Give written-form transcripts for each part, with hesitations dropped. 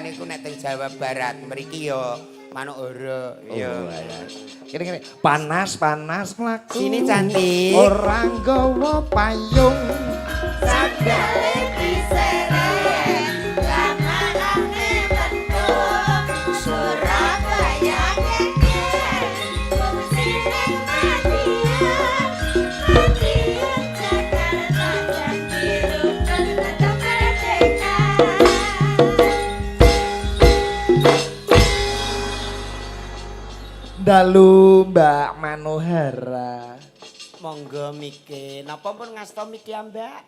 niku nek teng Jawa Barat, mriki ya manuk ora. Iya. Oh, kene kene panas-panas mlaku. Sini, cantik. Ora nggawa payung. Sandale diseret, lamarane metu, Surabaya geger, fungsi ning Madiun, Madiun Jakarta janji rukun tetep merdeka. Dalu Mbak Manohara. Monggo mike. Napa pun ngasta miki ya, Mbak?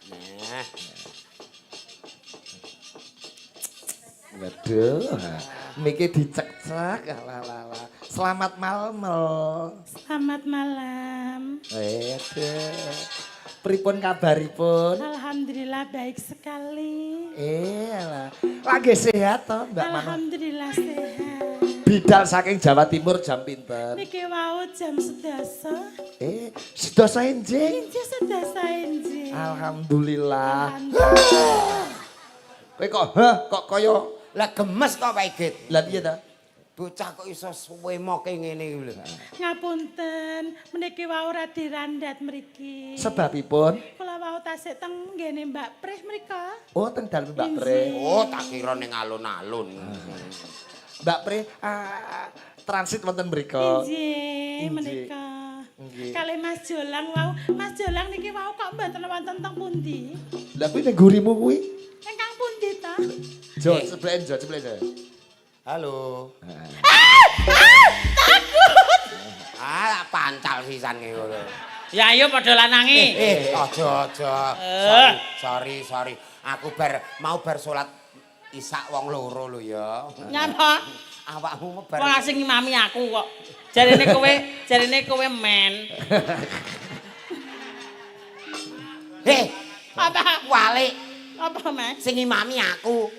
Nah, Waduh, miki dicek-cek. Alah, alah, alah. Selamat malam. Selamat malam. Waduh. Pripun kabaripun? Alhamdulillah baik sekali. Alah. Lagi sehat toh Mbak Mano? Alhamdulillah sehat. Bidal saking Jawa Timur jam pinten? Niki wau jam 11. Sedasa enjing. Injih sedasa enjing. Alhamdulillah. Alhamdulillah. Kowe kok heh kok kaya lah gemes kok Pak Igit. Lah piye ta? Bocah kok iso suwemoke ngene iki lho. Ngapunten, meniki wau radi randat mriki. Sebabipun Kula wau tasik teng nggene Mbak Prih mriko. Oh, teng dalem Mbak Pre. Oh, tak kira ning alun-alun. Mbak Pre transit wonten mriko. Injih Injih. menika. Nggih. Kalih Mas Jolang wau, Mas Jolang niki wau kok mboten wonten teng pundi? Lah kuwi ning gurimu kuwi. Ingkang pundi ta? Jo, sebelah jo, sebelah jo. Halo. Takut. Ah, pancal sisan ngono. Ya ayo padha lanangi. Aja aja. Sorry, sorry, sorry. Aku bar mau bar salat isak wong loro lho ya. Nyapa? Awakmu bar. Wong sing ngimami aku kok. Jarene kowe men. Apa? Walik Apa, Mas? sing ngimami aku.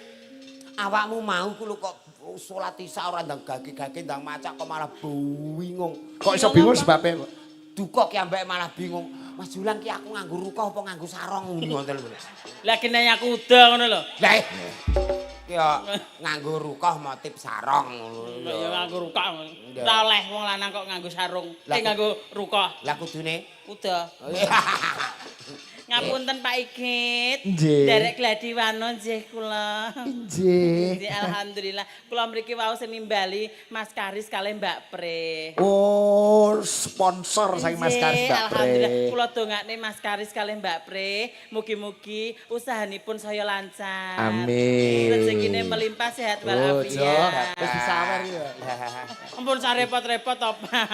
Awakmu mau ku lho kok salat isak ora ndang gage-gage ndang macak kok malah bingung. Kok iso bingung sebabe? Duka ki ambek malah bingung. Mas Julang ki aku nganggo rukoh apa nganggo sarong ngoten lho. Lah kene aku uda ngono lho. Lah ya nganggo rukoh motif sarong ngono. Ya nganggo rukoh. Iya. Ora oleh wong lanang kok nganggo sarung. Lah, Nganggo rukoh. Lah kudune Uda. Ngapunten Pak Igit. Nggih. Derek gladiwano nggih kula. Nggih. Nggih, alhamdulillah. Kula mriki wau sing nimbali Mas Karis kalih Mbak Pre. Oh, sponsor saking Mas Karis Mbak Pre. Alhamdulillah. Kula dongakne Mas Karis kalih Mbak Pre, mugi-mugi usahanipun saya lancar. Amin. Rezekine melimpah sehat Oh, Jo, walafiat. wis disawer ya. Ampun sak repot-repot to, Pak.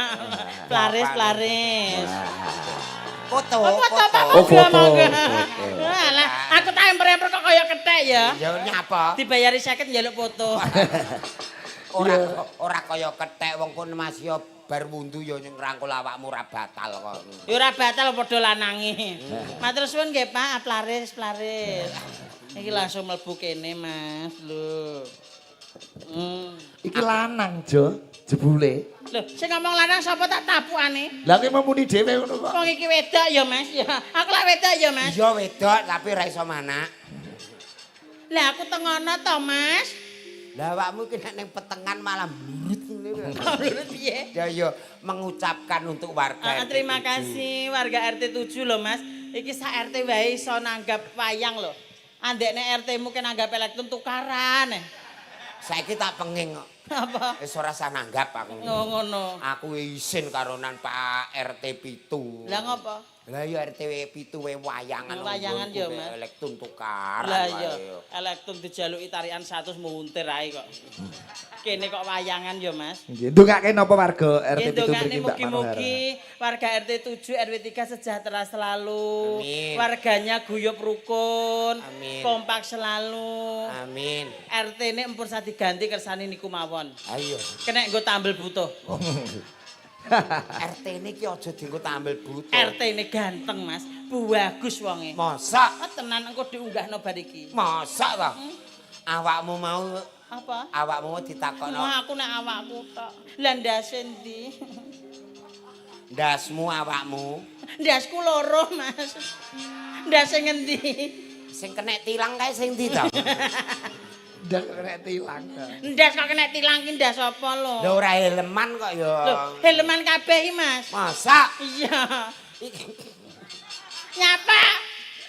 Plaris, plaris. Foto, Oh, foto, Pak. Oh, Monggo, foto. monggo. Foto. Alah, aku tak emper-emper kok kaya kethek ya. Ya nyapa? Dibayari 50 njaluk foto. Ora kaya kethek wong kon Mas yo bar wundu yo ngrangkul awakmu ora batal kok. Ya ora batal padha lanange. Matur suwun nggih, Pak. Plaris, plaris. Iki langsung mlebu kene, Mas. Lho. Iki lanang, Jo, jebule. Lho, sing ngomong lanang sapa tak tapukane? Lah kowe muni dhewe ngono kok. Wong iki wedok ya, Mas. Ya, aku lak wedok ya, Mas. Iya wedok tapi ora iso manak. Lah aku tengono to, Mas. Lah awakmu ki nek ning petengan malah mlurut ngene lho. Mlurut piye? Ya yo mengucapkan untuk warga. RT Terima 7. kasih warga RT 7 lho, Mas. Iki sak RT wae iso nanggap wayang lho. Andekne RT-mu ki nanggap elektron tukaran. Saiki tak penging kok. Apa? Wis ora usah nanggap aku. Ngono. Aku isin karonan Pak RT 7. Lah ngopo? Lah ya RT 7 we wayangan. Wayangan ya, Mas. Elektron tukaran. Lah iya, wae. elektron dijaluki tarikan 100 muntir ae kok. Kene kok wayangan ya, Mas. Nggih, ndongake napa warga RT 7 Ndongakne mriki Mbak Manohara? mugi-mugi warga RT 7 RW 3 sejahtera selalu. Amin. Warganya guyub rukun, Amin. kompak selalu. Amin. RT ini empun sa diganti kersane niku mawon. Ayo. Kena nggo tambel butuh. RT ini ki aja dienggo tambel butuh. RT ini ganteng, Mas. Bagus wonge. Masa? Ah, tenan engko diunggahno bar iki. Masa ta? Awakmu mau Apa? Awakmu mau ditakokno. Wah, aku nek awakku tok. Lah ndase endi? Ndasmu awakmu. Ndasku loro, Mas. Ndase ngendi? Sing kenek tilang kae sing ndi ta? Ndas kena tilang. Ndas kok kena tilang ki ndas apa lho? Lah ora helman kok ya. Lho, helman kabeh iki, Mas. Masa Iya. iki Nyapa?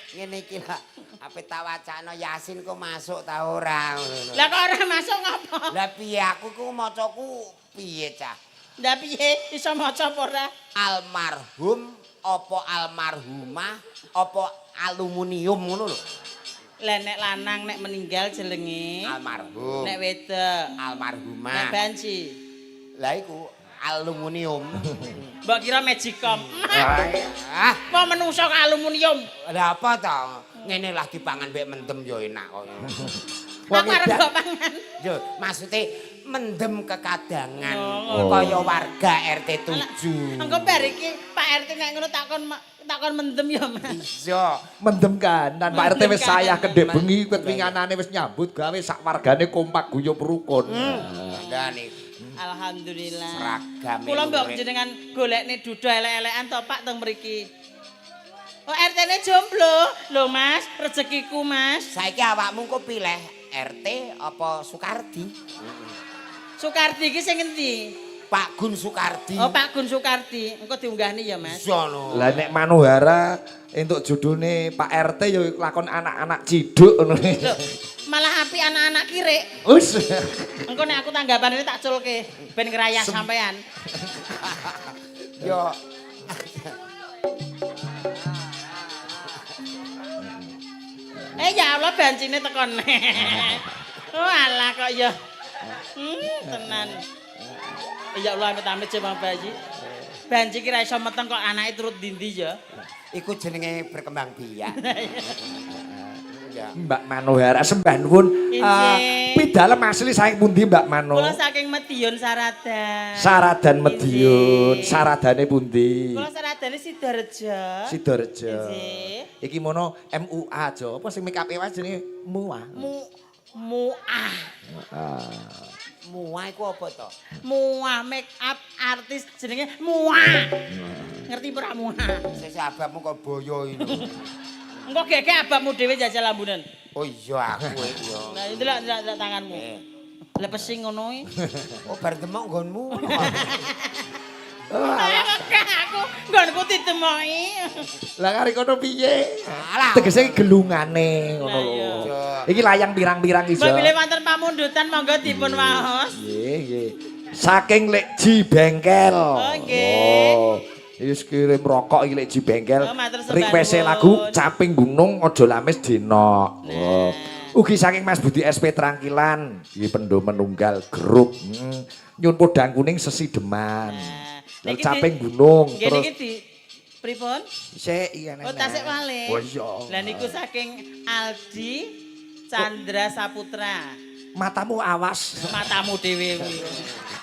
ngene iki lah. Ape tak wacana Yasin kok masuk ta ora ngono. Lah kok ora masuk ngopo? Lah piye aku ku macaku piye cah? Lah piye iso maca apa ora? Almarhum apa almarhumah apa aluminium ngono lho. Lah nek lanang nek meninggal jenenge, Almarhum. nek wedok, Almarhumah. nek banci. Lah iku aluminium. Mbok kira magicom. Ah, Apa menungso kok aluminium? lah apa ta? Ngene lah dipangan mbek mendem ya enak kok. Wong Aku arep edan. mbok pangan. Yo, maksude mendem kekadangan Oh, kaya warga RT 7. Engko bar iki Pak RT nek ngono takon mendem ya, Mas. Iya. Mendem kanan Pak RT wis Mendem sayah kanan. kendhek bengi ket winganane wis nyambut gawe sak wargane kompak guyub rukun. Lah iki Alhamdulillah. Seragame Kula mbok lurik. jenengan golekne duda elek-elekan to Pak teng mriki. Oh RT-ne jomblo. Lho Mas, rezekiku Mas. Saiki awakmu kok pilih RT apa Sukardi? Sukardi iki sing endi? Pak Gun Sukardi. Oh Pak Gun Sukardi. Engko diunggahne ya Mas. Iya no. Lah nek Manohara entuk judulne Pak RT ya lakon anak-anak ciduk ngono. Lho, malah apik anak-anak kirik. Us. Engko nek aku tanggapan ini tak culke ben ngrayah sampean. Yo. Eh ya Allah bancine tekon. Oh alah kok ya. Tenan. Ya Allah amit-amit Bang Bayi. Banci ki ra iso meteng kok anake turut dindi ya. Iku jenenge berkembang biak. Ya. Mbak Manohara sembah nuwun. Injih. Pidalem asli saking pundi Mbak Mano? Kula saking Medion Saradan. Saradan Medion, Injih. saradane pundi? Kula saradane Sidoarjo. Sidoarjo. Injih. Iki mono MUA aja. Apa sing make up wae jenenge MUA? Mu Muah. Mua iku apa to? Muah make up artis jenenge Muah. Ngerti ora Muah? Sesuk ababmu kok boyo ini. Engko gege abakmu dhewe jajal lambunen. Oh iya aku iya. Nah, delok delok delok tanganmu. Eh. Lepesi ngono iki. Oh bar demok nggonmu. Aku nggonku ditemoki. Lah kari kono piye? Alah. Tegese iki gelungane ngono Lah, lho. iya. Iki layang pirang-pirang iki. Mbok bilih wonten pamundutan monggo dipun waos. Nggih, nggih. Saking Lekji Bengkel. Oh, nggih. Oh, iki kirim rokok iki Lekji Bengkel. Oh, matur sembah Request nuwun. lagu Caping Gunung Aja Lamis Denok. Oh. Ugi saking Mas Budi SP Trangkilan, iki pendo menunggal grup. Nyun podang kuning sesideman. Nah, Terus niki Caping Gunung Nggih terus niki di pripun? sik iya Oh, tasik malih. Oh iya. Lah niku saking Aldi Chandra Saputra. Matamu awas. Matamu dhewe kuwi.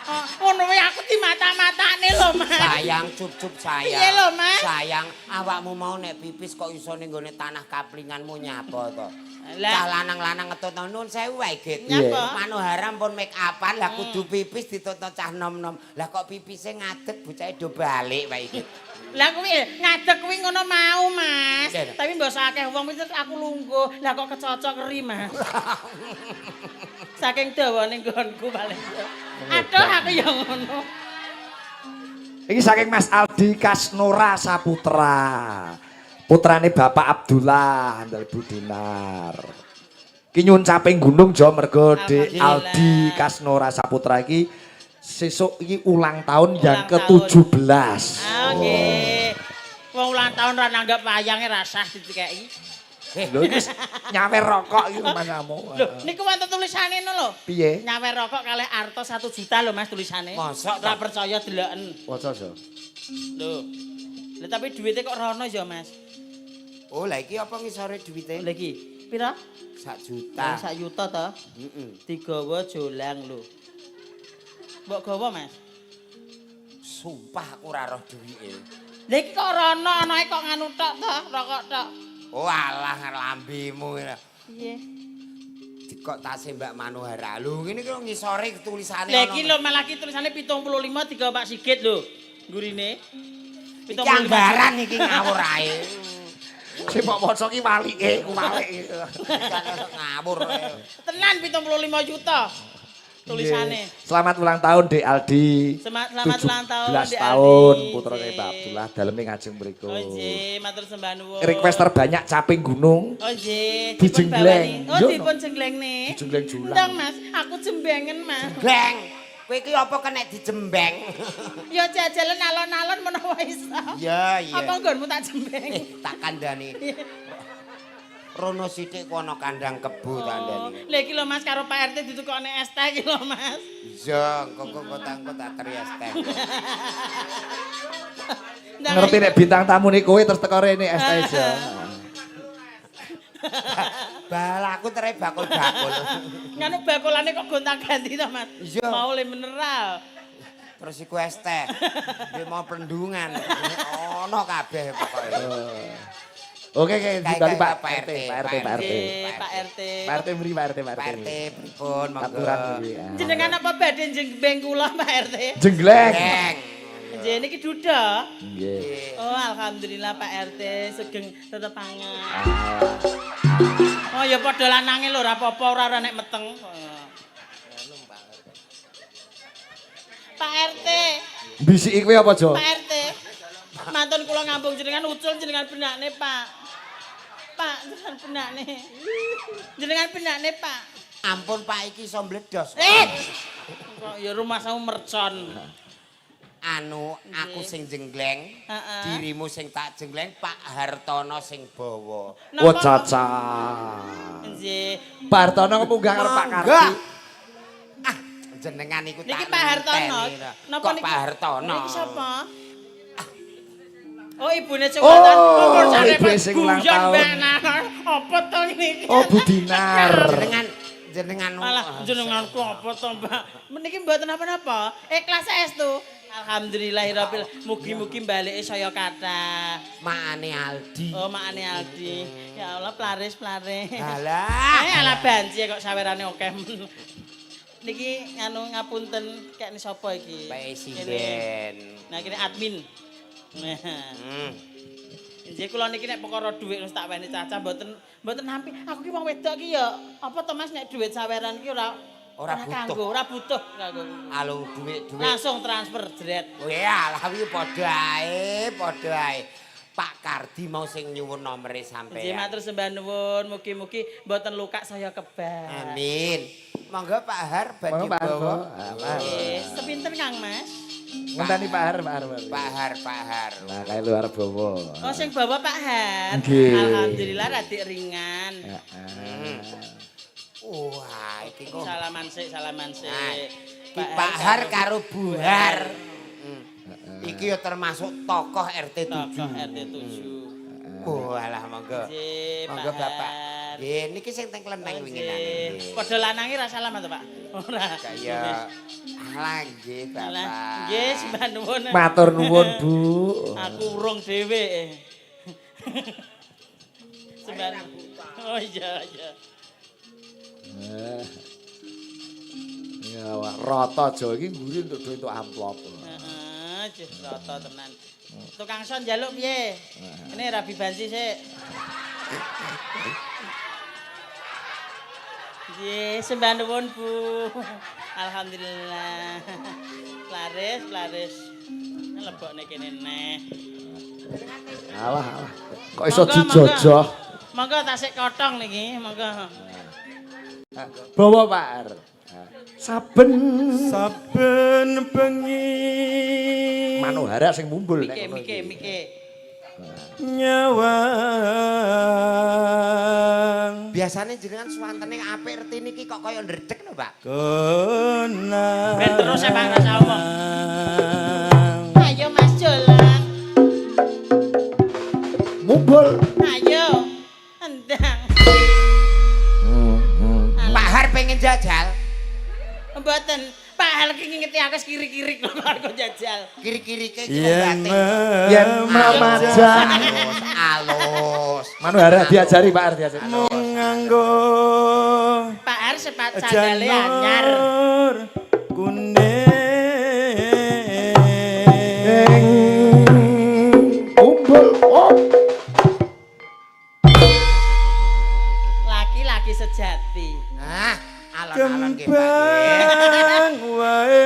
Oh, ngono kuwi aku dimata-matane lho, Mas. Sayang cup-cup sayang. Piye lho, Mas? Sayang, awakmu mau nek pipis kok iso ning gone tanah kaplinganmu nyapa to? Lah. Cah lanang-lanang ngetutno nun sewu wae, Git. Nyapa? Manohara pun make upan lah kudu pipis ditutno cah nom-nom. Lah kok pipise ngadeg bocahe do balik wae, Git. Lah kuwi ngadeg kuwi ngono mau, Mas. Iya. Tapi mbok akeh wong kuwi terus aku lungguh. Lah kok kecocok keri, Mas. Saking dawane nggonku paling. Aduh aku ya ngono. Iki saking Mas Aldi Kasnora Saputra. Putrane Bapak Abdullah Andal Budinar. Ki nyun caping gunung jo mergo Dik Alhamdulillah. Aldi Kasnora Saputra iki sesuk iki ulang tahun yang Ulang tahun. ke-17. Ah nggih. Wong ulang tahun ra nanggap wayange rasah dikeki. Lho iki wis nyawer rokok iki rumasamu. Lho, niku wonten tulisane ngono lho. Piye? Nyawer rokok kalih arto 1 juta lho Mas tulisane. Mosok Ora ta? percaya deloken. Waca jo. Lho. Lha tapi duitnya kok rono ya, Mas. Oh, lah iki apa ngisore duwite? Lha iki pira? Sak juta. Sak yuta to. Heeh. Digawa jolang lho. Mbok gawa, Mas. Sumpah aku ora roh duwike. Lha iki kok rono anake kok nganu tok to, rokok tok. Oh alah lambemu. Piye? Dikok tase Mbak Manohara. Lho ngene iki ngisore tulisane Lha iki lho malah iki tulisane 75 digawa Pak Sigit lho. Gurine. Iki anggaran iki ngawur ae. Sing mbok waca ki walike, ku walik. Ngawur. Tenan 75 juta tulisane. Nggih. Selamat ulang tahun Dek Aldi. Selamat ulang tahun, 17 Dek tahun Aldi. putrane Nggih. Pak Abdullah daleme ngajeng mriku. Oh nggih, matur sembah nuwun. Request terbanyak caping gunung. Oh nggih, Dijenggleng. dipun bawani. Oh Yo, dipun jenggleng-ne. Dijenggleng julang. Ndang Mas, aku jembengen Mas. Gleng. Kowe iki apa kena dijembeng? Ya jajalan alon-alon menawa iso. Iya, iya. Apa nggonmu tak jembeng? Eh, tak kandhani. Rono sithik ku ana kandang kebo tak Oh, kandhani. lha iki lho Mas karo Pak RT ditukokne es teh iki lho Mas. Iya, engko kok tak engko tak teri es teh. Ndang, Ngerti nek bintang tamu nih kowe terus teko rene es teh aja. Balaku tere bakul-bakul. Nganu bakulane kok gonta-ganti to Mas. Iya. Mau le mineral. Terus iku es teh. Dia mau plendungan. Ono kabeh pokoke. Oke, oke, dibalik Pak Pak RT, RT, Pak RT, Pak RT. Nggih, Pak RT. Pak RT mriki, Pak RT, Pak Pak RT. RT pripun monggo. Aturan mriki. Ah. Jenengan apa badhe jembeng kula Pak RT? Jenggleng. Gleng. Nggih niki duda. Nggih. Oh, alhamdulillah Pak RT sugeng tetepangan. Ah. Oh ya padha lanange lho ora apa-apa ora ora nek meteng. Pak RT, Bisiki kowe apa, Jo? Pak RT. Mantun kula ngambung jenengan ucul jenengan benakne, Pak. Pak, jenengan benakne. Jenengan benakne, Pak. Ampun Pak iki iso mbledos. Eh. Kok ya rumah samu mercon. Anu, aku sing jenggleng, Heeh. dirimu sing tak jenggleng, Pak Hartono sing bawa. Wah, caca. Nggih. Pak Hartono munggah karo Pak Monggo. Kardi. Ah, jenengan iku tak Niki Pak Hartono. ngenteni. Napa Kok niki? Pak Hartono? Niki sapa? Oh, ibune sing Oh, ulang tahun. Oh, ibune sing ulang tahun. Apa to niki? Oh, Bu Dinar. Jenengan jenengan Alah, jenenganku apa to, Mbak? Meniki mboten napa-napa. Ikhlas saestu. Alhamdulillahirabbil. Mugi-mugi balike saya kathah. Maane Aldi. Oh, makane Aldi. Ya Allah, plaris-plaris. Alah. Eh, ala banci kok sawerane akeh men. Niki nganu ngapunten kekne sapa iki? Presiden. Nah, kene admin. Nah. Hmm. Nggih kula niki nek perkara dhuwit wis tak weni cacah mboten mboten nampi. Aku ki wong wedok ki ya apa to Mas nek dhuwit saweran ki ora Ora butuh. kanggo, ora butuh kanggo. Alung duit-duit. Langsung transfer jret. Wah, alah kuwi padha ae, padha ae. Pak Kardi mau sing nyuwun nomere Nggih sampean. matur sembah nuwun, mugi-mugi mboten luka saya kebak. Amin. Monggo Pak Har badhe Monggo Pak Har. bawa. Ah, Pak Har. Nggih, sepinten Kang Mas? Ngenteni Pak Har, Pak Har. Pak Har. Pak Har, Pak Har. Nah, kae luar bawa. Oh sing bawa Pak Har. Nggih. Alhamdulillah radik ringan. Heeh. Wah, iki kok. Salaman sik, salaman sik. Nah, Ki Pak Har karo Bu Har. Hmm. Iki ya termasuk tokoh RT 7. Tokoh RT 7. Walah monggo. Nggih, Monggo Pak Bapak. Har. Nggih, niki sing teng klenteng winginane. Nggih. Padha lanange ra salam to, Pak? Ora. Kaya alah nggih Alah, Bapak. nggih sembah nuwun. Matur nuwun, Bu. Aku urung dhewe. Sembah. Oh iya iya. Eh. Ya, wah, rata aja iki mburi entuk duit entuk amplop. Heeh, jeh rata tenan. Tukang son njaluk piye? Ini rabi banci sik. Nggih, sembah nuwun, Bu. Alhamdulillah. Laris, laris. Lebokne kene neh. Alah, alah. Kok iso Monggo, dijojoh? Monggo tasik kotong niki, monggo. Bawa Pak Har. Saben Saben bengi Manohara sing mumbul nek Mike, ngono mike, iki. mike. nyawang Biasane jenengan suwantene apik reti niki kok kaya ndredeg lho, Pak. kenang. Ben terus ya, Pak, rasa omong. Ayo Mas Jolang. Mumbul. Ayo. Endang. Pak Har pengen jajal. Mboten. Pak Hal ki ngingeti aku kiri-kiri kok aku jajal. Kiri-kiri ke iki Yen batin. Yen memajang. Alus, alus. Manohara diajari Pak Har diajari. mung nganggo Pak Har sepat sandale anyar. janur kuning. Mumbul. Oh. Alon-alon nggih, Pak. Nggih. Nembang wae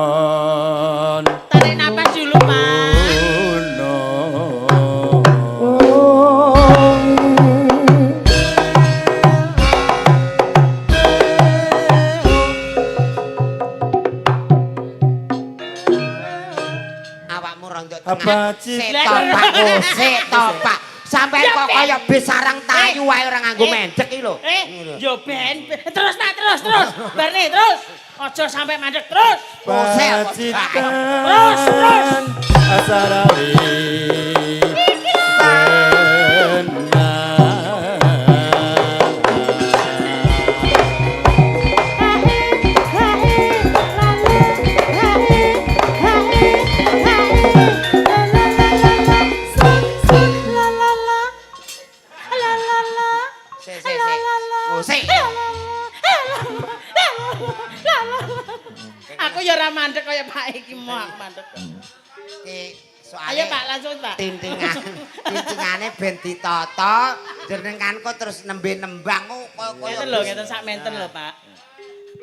weton Tarik napas dulu, Pak. Ono. Awakmu rondo Apa tengah. cita? Sik to, Pak. Oh, sik to, Pak. Sampeyan kok kaya bis sarang tayu wae ora nganggo mendek iki lho. Eh, yo ben. Terus, Pak, terus, terus. Barne terus. Aja sampai mandek terus. Pacitan Terus, terus. Asarawi Sik sik sik. Oh, sik. Aku ya ora mandek kaya Pak iki mau aku mandek. Ki soale Ayo Pak, langsung Pak. Tintingan, tintingane ben ditata, jenengan kok terus nembe nembang kok kaya Ngeten lho, ngeten sak menten lho, Pak.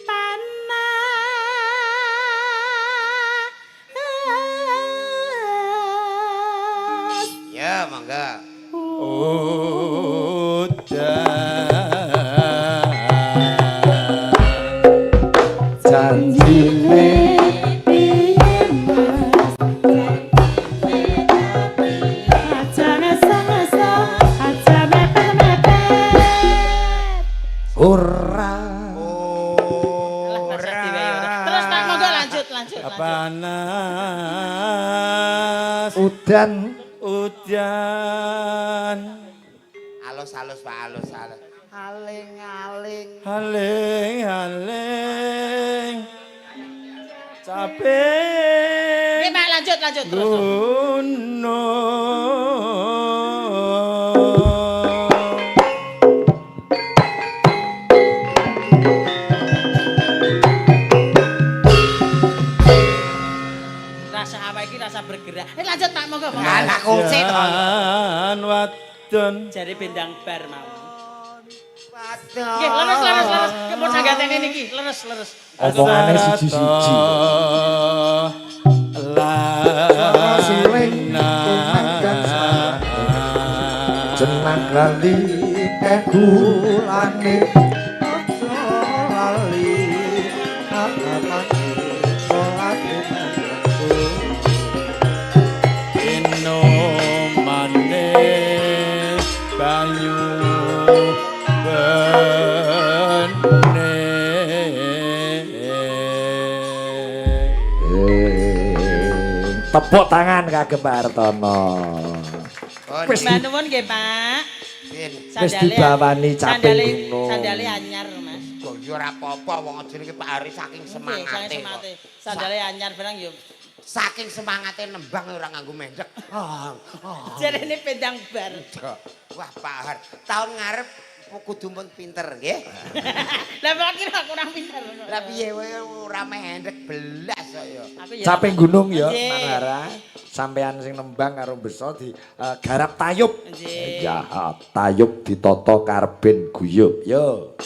Panas Ya, monggo. Udan Janjine aja ngeso-ngeso, aja mepet-mepet. ora Alah, masa diwehi ora. Terus Pak, monggo lanjut, lanjut, lanjut. Panas udan Udan Alus-alus Pak, alus-alus. Aling-aling. Haling haling Capek Oke, Pak, lanjut, lanjut terus. terus. Gunung Rasa awak iki rasa bergerak. Eh, lanjut Pak, monggo, monggo. Alah kose to. Jan wadon Jare bendang bar mau. Waduh. Nggih, leres, leres, leres. Kepon sanggatene ngene iki, leres, leres. omongane siji-siji. Suling Jenang lali egulane aja lali agamane salate Inomane banyu bening Tepuk tangan kagem Pak Hartono. Wis Mbak nuwun nggih, Pak. Wis dibawani caping gunung. Sandale anyar, Mas. Kok ya ora apa-apa wong jenenge Pak Hari saking Nggih, semangate. saking semangate. Sandale anyar barang yo. Saking semangate nembang ora nganggo mendek. Ah, ah. Jarene bendang bar. Wah, Pak Har, tahun ngarep kudu pun pinter nggih. Lah kok kira aku kurang pinter. Lah piye wae ora mendek belas kok ya. Aku ya. Caping gunung ya, Nggih. Manara. Sampean sing nembang karo beso di garap tayub. Nggih. Ya, tayub ditata karben guyub. Yo.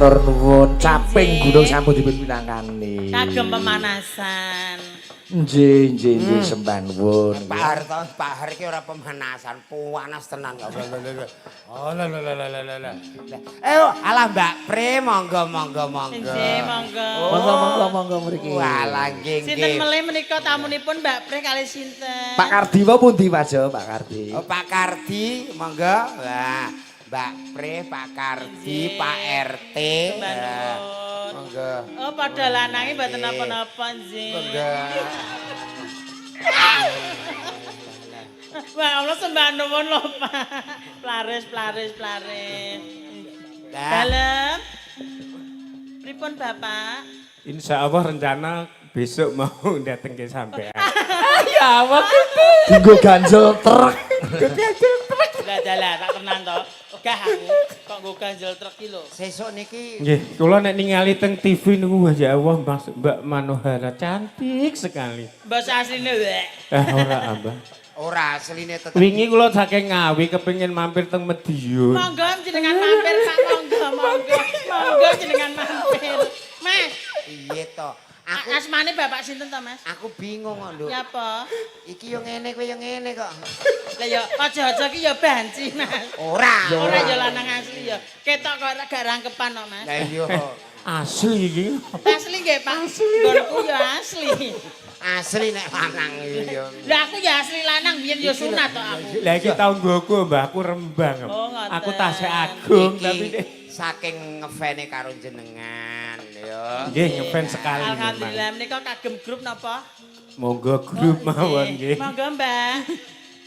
Matur nuwun, caping Injih. gunung sampun dipun pinangkani. Kagem pemanasan. Nggih, nggih, nggih, sembah nuwun. Pak Harto, Pak Har iki ora pemanasan, panas tenan kok. Oh, la la la la la la. Eh, alah Mbak Pre, monggo monggo monggo. Nggih, monggo. Monggo, monggo, monggo mriki. Walah nggih Sinten nggih. melih menika tamunipun Mbak Pre kali sinten? Pak Kardi wae pundi Pak Jo, Pak Kardi? Oh, Pak Kardi, monggo. Wah, Mbak Pre, Pak Kardi, Nggih. Pak RT. Sembah Nah, nuwun. monggo. Oh, padha lanange mboten napa-napa, nggih. Monggo. Wah, Allah sembah nuwun lho, Pak. Plaris, plaris, plaris. Lah, Dalem. Pripun Bapak? Insya Allah rencana besok mau datang ke sampean. Dinggo ganjel truk. Lah dalah tak tenan to. Ogah aku kok nggo ganjel truk ki lho. Sesuk niki Nggih, kula nek ningali teng TV niku wah ya Allah Mas Mbak Manohara cantik sekali. Mbok asline wek. Eh ora Mbak. Ora asline tetep. Wingi kula saking Ngawi kepengin mampir teng Madiun. Monggo jenengan mampir Pak, monggo, monggo. Monggo jenengan mampir. Mas, Piye to? Aku asmane Bapak sinten to, Mas? aku bingung kok, Nduk. Ya apa? Iki yo ngene kowe yo ngene kok. Lah ya aja-aja ki ya banci, Mas. Ora. Ora ya lanang asli ya. Ketok kok gak rangkepan kok, Mas. Lah iya. Asli iki. Asli nggih, Pak. Nggonku ya asli. Asli nek lanang iki yo. Lah aku ya asli lanang biyen ya sunat tok aku. Lah iki tanggoku Mbah, aku Rembang. Oh, ngoten. Aku tasik agung Iki tapi saking ngefane karo jenengan yo. nggih ngefans sekali memang. Alhamdulillah menika kagem grup napa? Monggo grup mawon nggih. Monggo, Mbak.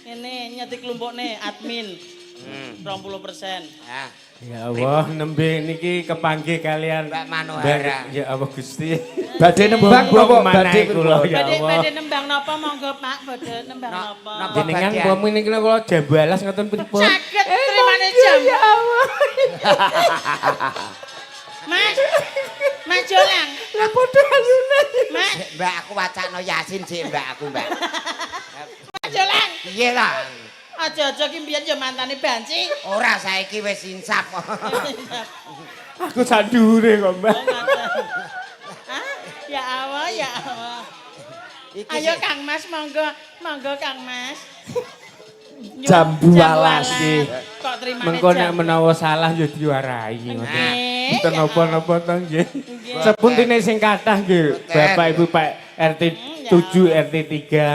Ini nyetik kelompokne admin. Hmm. 20%. Ah, Ya Allah, nembe niki kepanggih kalian Mbak Manohara. Mbak- Ya Allah Gusti. Badhe nembang Bongkok napa manahe badhe kula ya Badhe Allah. badhe nembang napa monggo Pak, badhe nembang napa? Napa Jenengan bagian? kula niki kula jambu alas ngoten pripun? Saged trimane jam. Ya Allah. Mas. Mas Jolang. Lah padha ayune. Mas, Mbak aku wacana Yasin sih Mbak aku Mbak. Mas Jolang. Piye ta? Aja-aja ki mbiyen ya mantane banci. Ora saiki wis insaf. Aku sak dhuwure kok, Mbak. Oh, ngoten. Ah, ya Allah, ya Allah. Iki Ayo sih- Kang Mas, monggo, monggo Kang Mas. Jambu alas. Nggih. Kok trimane Mengko nek jambu? menawa salah ya diwarahi ngoten. Nggih. Mboten ya napa-napa to nggih. Nggih. Sepuntine sing kathah nggih, Mboten. Bapak Ibu Pak RT Ya 7 RT 3.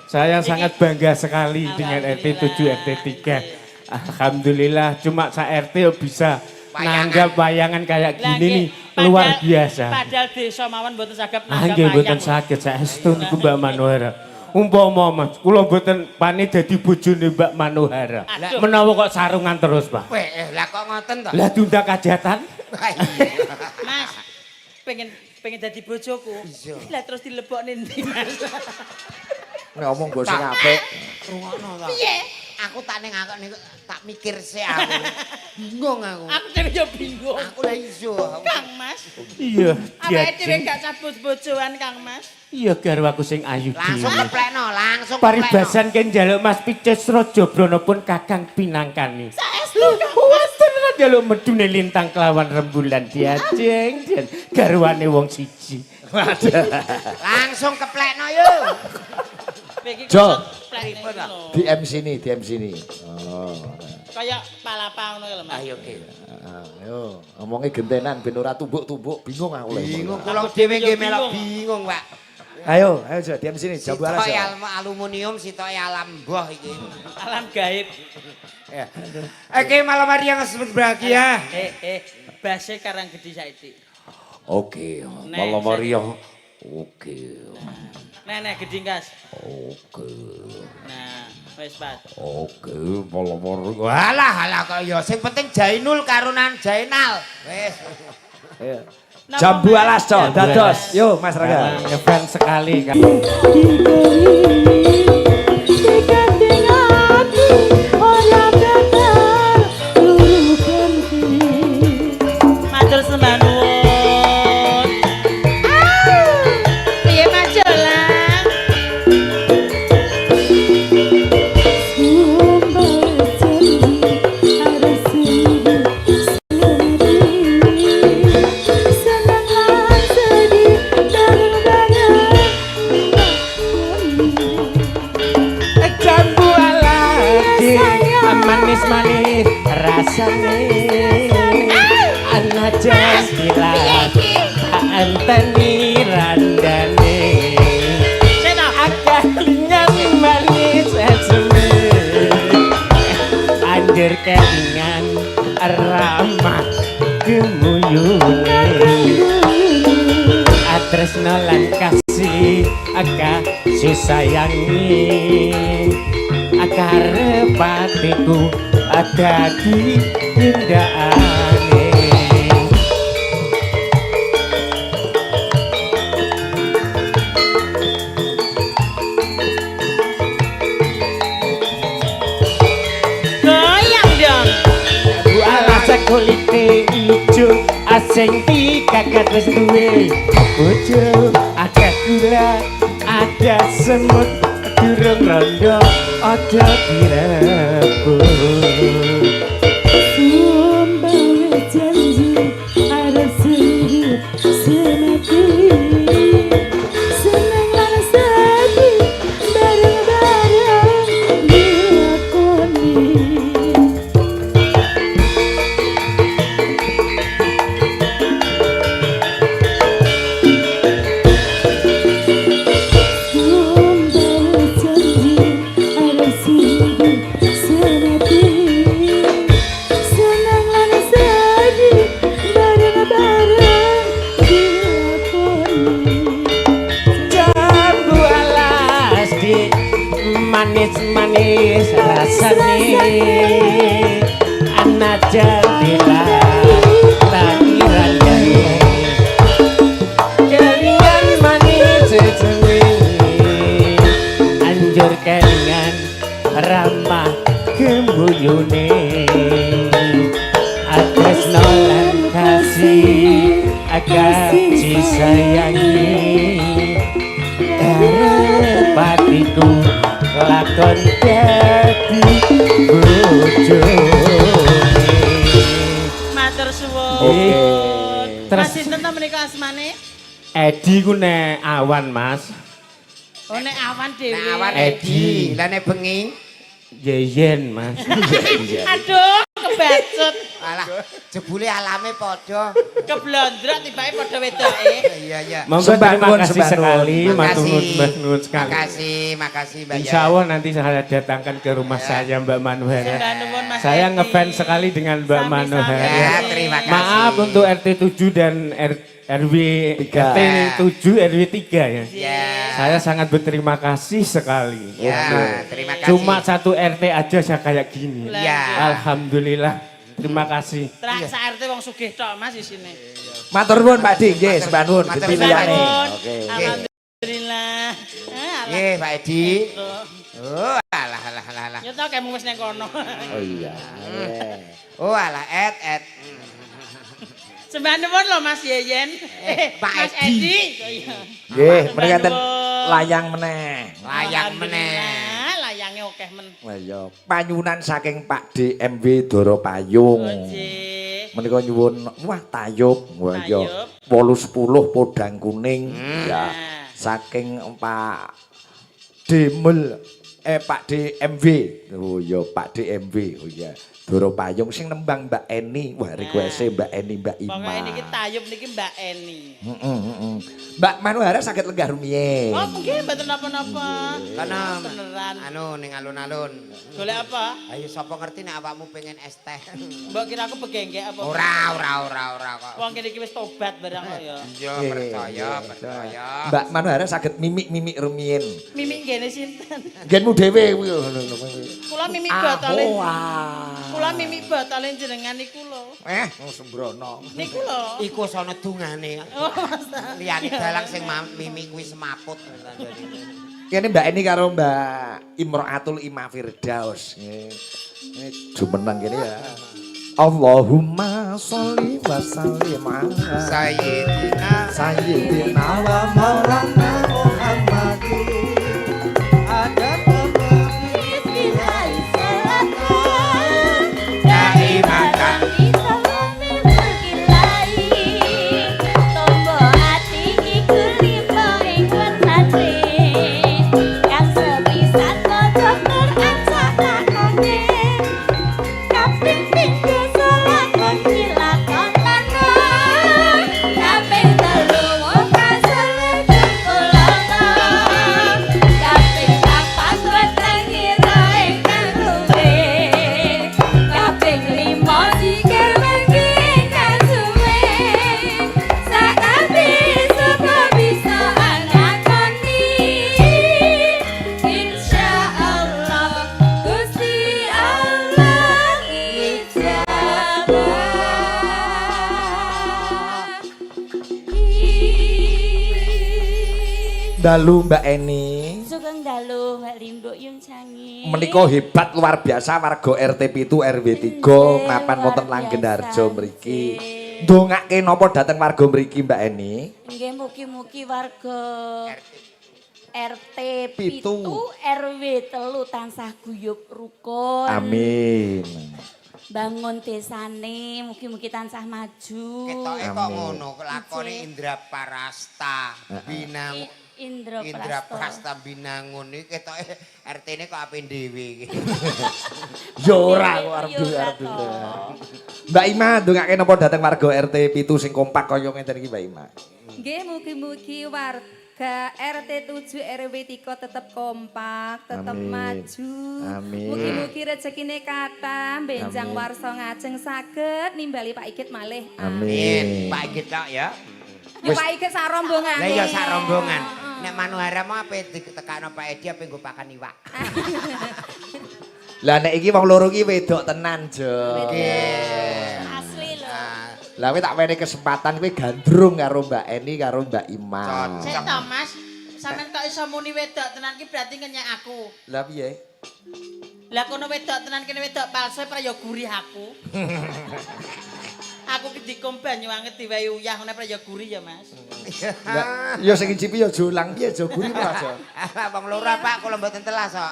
Saya sangat bangga sekali dengan RT 7 RT 3. Alhamdulillah cuma sa RT bisa Wayangan. nanggap wayangan kayak Lah, gini nih nggih. luar biasa. Padahal desa mawon mboten saged Ah nanggap nggih mboten wayang. saged saestu niku Mbak Manohara. Umpama Mas, kula mboten pani dadi bojone Mbak Manohara. Aduh. Menawa kok sarungan terus, Pak. Weh, lah kok ngoten to? Lah diundang kajatan. Wah, iya. Mas, pengen pengen dadi bojoku. Iya. Lah terus dilebokne ndi, Mas? Nek omong mbok sing apik. Rungokno to. Piye? Aku tak ning aku niku tak mikir sik aku. Bingung aku. Aku dhewe yo bingung. Aku lah iso. Kang Mas, Iya, awake dhewe diajeng. gak cabut bojoan Kang Mas. Iya garwaku sing ayu Langsung dhewe. keplekno, langsung keplekno. Paribasan ken njaluk Mas Picis Raja Brana pun kakang pinangkani. Saestu Kang Mas. Wonten njaluk medune lintang kelawan rembulan diajeng jen garwane wong siji. Langsung keplekno yo. Kowe iki Jo. kusut plekne iki lho. Di MC ini, di MC ini. Oh. Kayak palapa ngono lho, Mas. Ayo oke. Ayo, ngomongnya gentenan ben ora tumbuk-tumbuk, bingung aku lho. Bingung kula dhewe nggih Yo melok bingung. bingung, Pak. Ayo, ayo Jo, di MC ini jambu alas. Sitoke Jo. aluminium, sitoke alam boh iki. Alam gaib. Ya. Oke, malam hari yang sangat berbahagia. Eh, base karang gedhi saiki. Oke, Nek, malam hari yang oke. Nek, gedhi gas. Oke. Nah, wis pas. Oke, malam hari. Walah, alah kok ya sing penting Jainul karunan Jainal. Wis. Ayo. Napa, Jambu Mas? alas, Jo, Jambu dados. alas. Yo, Mas Rangga. Karena ngefans sekali kan. Matur sembah nuwun. Piye Mas Jolang? Manis-manis rasane ana jatila anteni randane Sik to. Kelingan manis eseme anjir kelingan ramah gemuyune atresno lan kasih kasih sayangi akarepatiku dadi tindakane. Goyang dong. Bu alas kulite ijo asing dikakat wis duwe bojo ada gula ada semut durung rondo aja direbut. Sumpah janji arep sehidup semati. Seneng lan sedih bareng-bareng dilakoni. Sumpah janji arep sehidup semati. Seneng lan sedih bareng-bareng dilakoni. Jambu alas di manis-manis rasane anak jendela takiran kelingan manis sesuwi anjur kelingan ramah gembuyune atresno lan kasih kasih sayangi karepatiku lakon dadi bojone. Matur suwun. Oke. Mas Terus sinten to menika asmane? Edi ku nek awan, Mas. Oh nek awan dhewe. Nek awan Edi. Edi, lah nek bengi Yeyen, Mas. Aduh, kebacut. alah jebule alame padha. Keblondrok tibake padha wedoke. Iya iya. Monggo Sembah terima nuwun, kasih sembah nuwun. sekali, matur nuwun, Makasih. sembah nuwun sekali. Makasih, makasih Mbak. Insya Allah nanti saya datangkan ke rumah saya Mbak Manuhara. Sembah nuwun Mas Saya Edi. ngefans sekali dengan Mbak Sami-sami. Manuhara. Ya, terima kasih. Maaf untuk RT 7 dan RW Tiga. RT 7 RW 3 ya. Ya. Saya sangat berterima kasih sekali. Ya, terima kasih. Cuma satu RT aja saya kayak gini. Ya. Alhamdulillah. Terima kasih. Terak sak RT wong sugih tok Mas isine. Matur nuwun Pak Di, nggih, sembah nuwun Matur pilihane. nuwun. Oke. Alhamdulillah. Ah, alah. Nggih, Pak Edi. Oh, alah alah alah alah. Ya tau kemu wis nang kono. Oh iya. Oh, alah et et. Sembah nuwun lho Mas Yeyen. Eh, Pak Mas Edi. Edi. Oh, iya. Nggih, menika enten Nuwun. layang meneh. Layang meneh. Alhamdulillah, Layange akeh men. Wah iya, panyunan saking Pak DMW Doro Payung. Oh, nggih. Menika nyuwun wah tayub, wah iya. Tayub. 810 podang kuning ya. Nah. Saking Pak Demul Pak DMW. Oh iya, Pak DMW. Oh iya. Doro Payung sing nembang Mbak Eni. Wah, request Mbak Eni, Mbak Ima. Pokoke niki tayub niki Mbak Eni. Heeh, heeh. Mbak Manuhara saged lenggah rumiyin. Oh, nggih mboten napa-napa. Kono Beneran. Anu ning alun-alun. Golek apa? Ayo sapa ngerti nek awakmu pengen es teh. Mbok kira aku begenggek apa? Ora, ora, ora, ora kok. Wong kene iki wis tobat barang kok ya. Iya, Nggih, percaya, nggih. percaya. Mbak Manuhara saged mimik-mimik rumiyin. Mimik nggene sinten? Nggenmu dhewe kuwi lho. Kula mimik botole. Wah. Kula mimik botole jenengan niku lho. Eh, sembrono. Niku lho. Iku sono dungane. Oh, Mas. Liyane dalang sing mimik kuwi semaput. Kene Mbak Eni karo Mbak Imroatul Ima Firdaus. Nggih. Ini jumeneng kene ya. Allahumma sholli wa sallim ala Sayyidina sayyidina wa maulana Muhammadin. Dalu Mbak Eni. Sugeng dalu Mbak Limbuk Yung Cangi. Menika hebat luar biasa warga RT 7 RW 3 Nggih, mapan wonten luar Langgenharjo biasa, mriki. nggih. Ndongake napa dhateng warga mriki Mbak Eni? Nggih mugi-mugi warga RT 7. 7 RW 3 tansah guyub rukun. Amin. Bangun desane mugi-mugi tansah maju. Ketoke kok Amin. ngono, lakone Nggih. Indra Parasta, Binang Indra Indra Prasto. Prasta Binangun iki ketoke RT-ne kok ape dhewe iki. Ya ora kok arep Ya ora arep. toh. Mbak Ima ndongake napa dhateng warga RT 7 sing kompak kaya ngenten iki Mbak Ima? Nggih mugi-mugi warga RT 7 RW 3 tetep kompak, tetep Amin. maju. Amin. Mugi-mugi rezekine kathah, benjang Amin. warsa ngajeng saged nimbali Pak Igit malih. Amin. Pak Igit tok ya. Ya Pak Igit sak rombongan. Lah iya sak rombongan. Nek Manuhara mau ape ditekakno Pak Edi ape nggo pakan iwak. Lah nek iki wong loro iki wedok tenan, Jo. Nggih. Asli lho. Ah, Lah kowe tak wenehi kesempatan kowe gandrung karo Mbak Eni karo Mbak Ima. Cocok. Sik to, Mas. Sampeyan kok iso muni wedok tenan ki berarti ngenyek aku. Lah piye? Lah kono wedok tenan kene wedok palsu pra ya gurih aku. Aku ki dikom banyu anget diwehi uyah ngene pra ya gurih ya, Mas. Lah ya sing ngicipi ya jolang piye Jo gurih ora Jo? Ah, wong loro Pak kula mboten telas kok.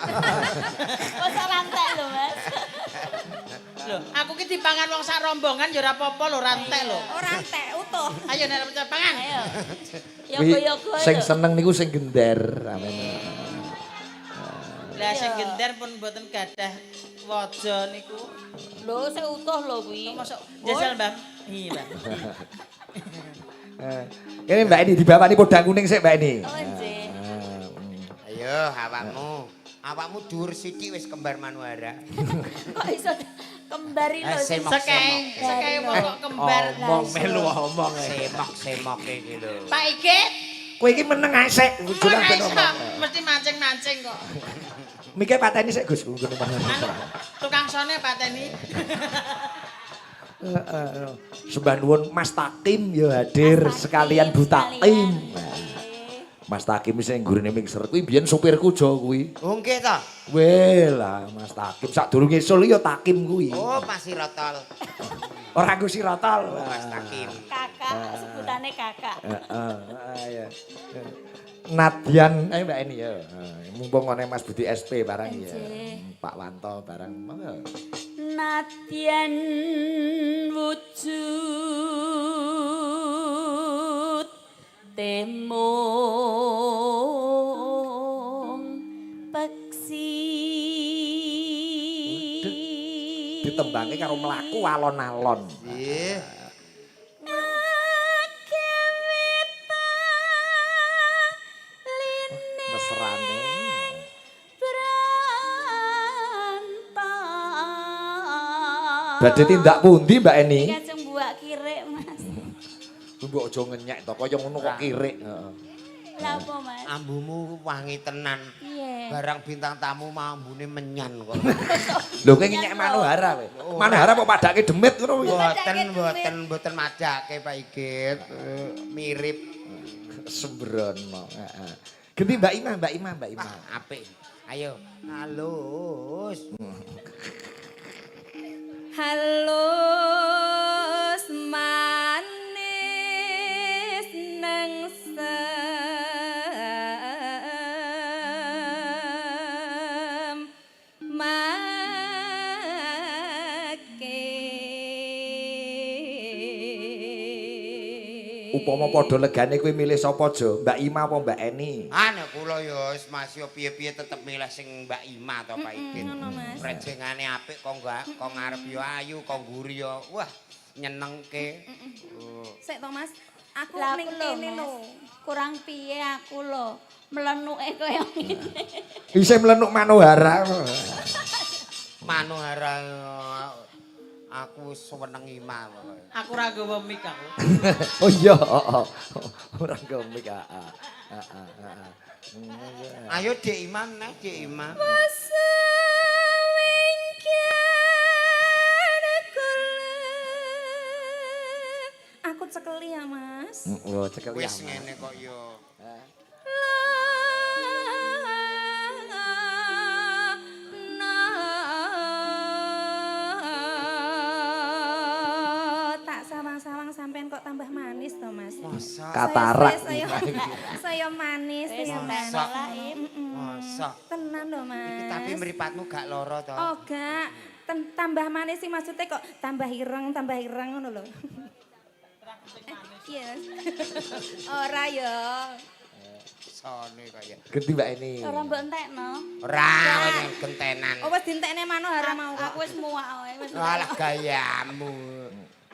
Masa rantek lho, Mas. Lho, aku ki dipangan wong sak rombongan ya ora apa-apa lho, ora entek lho. Ora entek utuh. Ayo nek arep pangan. Ayo. Kuwi Yoga-yoga sing lho. seneng niku sing gender. Amin. Lah sing gender pun mboten gadah waja niku. Lho, sik utuh lho kuwi. Mosok jajal, Mbak. Iya, Mbak. Eh, Ini Mbak Eni dibawani podang kuning sik Mbak Eni. Oh, nggih. Ayo awakmu. Awakmu dhuwur sithik wis kembar Manuhara. Kok iso kembar iki lho. Eh, semok, Sekeng, semok. sekeng wong kok kembar. Omong melu omong e. Semok-semok iki lho. Pak Igit, Kowe iki meneng ae sik, jolang ora ben iso, omong. mesti mancing-mancing kok. Mike pateni sik Gus ngono Anu, tukang sone pateni. Heeh. Sembah nuwun Mas Takim ya hadir Mas Takim, sekalian Bu Takim. sekalian. Mas Takim sing nggurine mixer kuwi biyen sopirku Jo kuwi. Oh nggih to. Weh lah Mas Takim sadurunge sul ya Takim kuwi. Oh Mas Sirotol. Ora nggo sirotol. Oh Mas Takim. Kakak, sebutane kakak. Heeh, heeh, ya. Nadian, ayo Mbak Eni ya. Heeh, Mumpung ngene Mas Budi SP barang ya. Nggih. Pak Wanto barang. Monggo. Nadyan wujud temung peksi Ditembange karo mlaku alon-alon. Nggih. Mesrane. Badhe tindak pundi Mbak Eni? Iki ajeng buak kirik, Mas. Mbok aja ngenyek to, kaya ngono kok kirik. Heeh. Lah apa, Mas? Ambumu wangi tenan. Piye? Barang bintang tamu mau ambune menyan kok. Lho kowe ngenyek Manohara kowe. Manohara kok padake demit ngono kuwi. Mboten mboten mboten majake Pak Igit. Mirip. Sembrono. Heeh. Genti Mbak Ima, Mbak Ima, Mbak Ima. Wah, apik. Ayo, halus. Halus manis nengsem make. Upama padha legane kowe milih sapa Jo? Mbak Ima apa Mbak Eni? Ah nek kula ya wis Mas yo piye-piye tetep milih sing Mbak Ima to Pak Igit. Ngono Mas. Rejengane apik kok enggak kok ngarep yo ayu, kok mburi yo wah nyenengke. Oh. Sik to Mas, aku Lah ning aku lho, kene Mas. lho. Kurang piye aku lho, mlenuke kaya ngene. Isih mlenuk Manohara. Manohara aku seneng Ima pokoke. Aku ora nggawa mic aku. Oh iya, heeh. Ora komik heeh. Heeh, heeh. Ayo Dik Ima neh Dik Ima. Aku cekeli ya, Mas. Oh, cekel ya. Wis ngene kok yo. Loro kok tambah manis to, Mas. Masa? Katarak. Saya manis, Wis saya manis. tenan lah, Im. Masa? Tenan lho, Mas. Iki tapi mripatmu gak lara to? Oh, gak. Tambah manis sih maksudnya kok tambah ireng ngono lho. Iya. Ora ya. Sone kaya. Ganti Mbak Eni. Ora mbok entekno. Ora kaya gentenan. Oh, wis dientekne Manohara mau kok. Aku wis muak wae wis. Alah gayamu.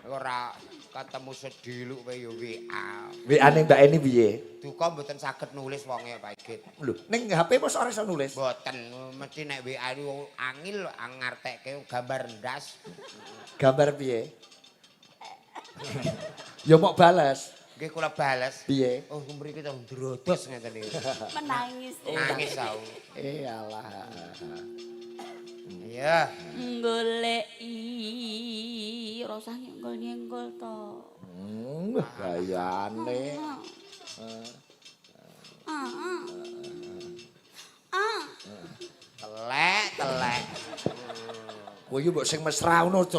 Ora ketemu sediluk kowe ya WA. WA-ne Mbak Eni piye? Duka mboten saged nulis wonge Pak Igit. Lho, ning HP mosok ora iso nulis. Mboten, mesti nek WA iku angil ngartekke gambar ndas. Gambar piye? Ya mok bales. Nggih kula bales. Piye? Oh, mriki to ndrodos ngeten iki. Menangis. Nangis aku. Eh alah. Iya. Goleki ora usah nyenggol-nyenggol to. Gayane. Ah. Ah. Telek, telek. Kowe iki mbok sing mesra ngono aja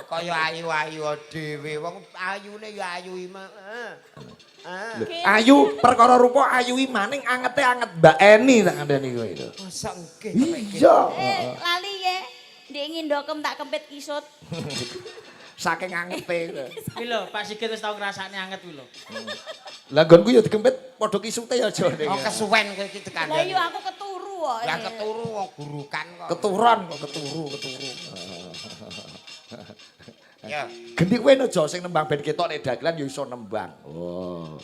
Kaya ayu-ayu dhewe, wong ayune ya ayu ima. Heeh. Ayu perkara rupa ayu maning angete anget Mbak Eni tak kandhani kowe lho. Masa nggih to, Pak Igit? Iya. Lali ye. Ndek ngindokem tak kempit kisut. Saking angete. Kuwi lho, Pak Sigit wis tau ngrasakne anget kuwi lho. Lah nggonku ya dikempit padha kisute ya aja. Oh, kesuwen kowe iki Lah dikandani. iya aku keturu kok. Lah keturu wong gurukan kok. Keturon kok keturu. Ya. Gendi kowe aja sing nembang ben ketok nek dagelan ya iso nembang. Oh.